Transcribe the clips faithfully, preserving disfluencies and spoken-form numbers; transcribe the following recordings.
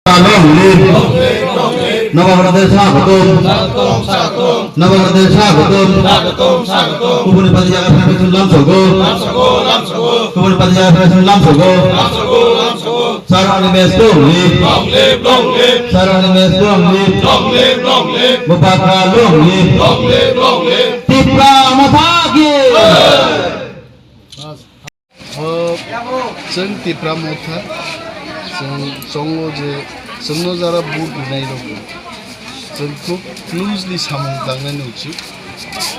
Long live. Nabagorode swagotom. Nabagorode swagotom. Kubuni pati jaga federation lamsogo. Kubuni pati jaga federation lamsogo. Sir Animesh long live. Sir Animesh long live. Bupaka long live. Tipra Motha ki. O chwng Tipra Motha, chwng chongo je chwngno jara vote rinai rok, chwng khub closely samung tangnani uchit.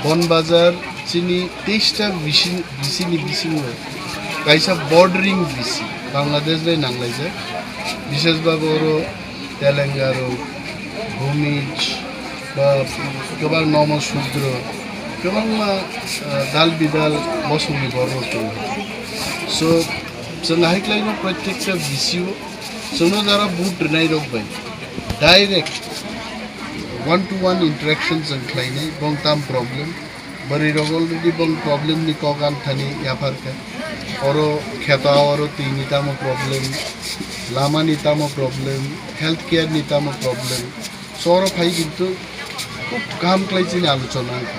Bon Bazar chini teista bisi, bisini bisingo kaisa bordering bisi Bangladesh bai nanglaijak, bishes bago oro Telenga rok, Bhumij, ba kwbang Nomo Sudro, kwbangma, ah, dal bidal bosongni borok tongo. So, chwng hai khlaino protekta bisio chwngno jara vote rinai rok bai direct one to one interaction chwng khlainai, bong tam problem, bwrwi rok already bong problem ni kok anthani yaphar kha. Oro kheto oro twi ni tamo problem, lama ni tamo problem, health care ni tamo problem. So oro phai kintu khub kaham khlai chini alochona wngkha.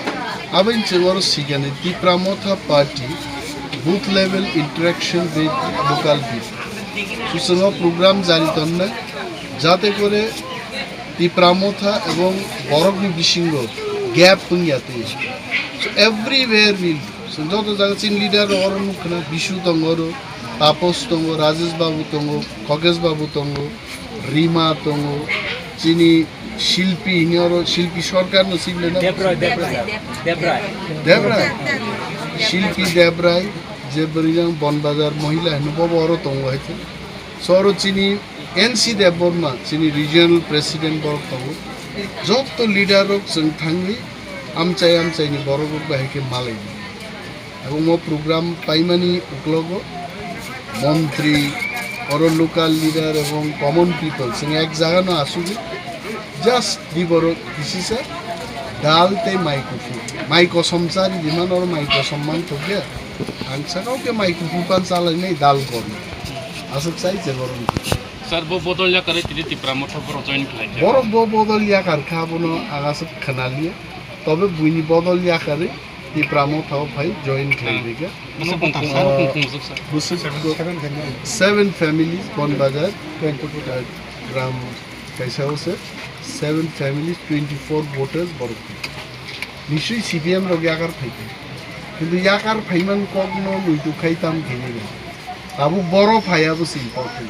Aboni chwng oro sikani Tipra Motha Party booth level interaction with local people. So chwng o program jari tonnai, jate kore Tipra Motha ebong borokni bisingo gap wngya twi. So everywhere we, so joto jaga chini leader rok oro nukha na, Bishu tongo oro, Tapos tongo, Rajesh Babu tongo, Khogesh Babu tongo, Rima tongo, chini Shilpi, hini oro Shilpi Sarkar no sibile na? Debrai, Debrai, Debrai. Debrai? Shilpi Debrai, je bwrwi jang Bon Bazar mohila hino, bobo oro tongo hai khe. So oro chini N C Debbarma, chini regional president borok tongo. Joto leader rok chwng thangwi amchai amchai ni borok rok bai hai khe malai. Ebong o program paimani uklogo montri, oro local leader ebong common people chwng ek jaga no asugwi just di borok kisisa dal tei mai kuphur. Mai kosom chari di man, oro mai kosom man thokya. Ang sakao khe mai kuphur pan chalai nai dal kormo. Aswk chai je borok. Sir, bo bodol yakarwi tini Tipra Motha borok join khlai kha. Borok bo bodol yakar kha, bono ang aswk khna liya. Tobe buini bodol yakarwi Tipra Motha o phai join khlai rikha. Bwswk bwthang, sabo kung kung swk sir. Bwswk seven families, Bon Bazar, uh, gram kaisa o se seven families, twenty four voters borok. Nisui C P M rok yakar phai kha. Kintu yakar phaiman kokno muitu khai tam khe nini. Abo boro phai abo se important.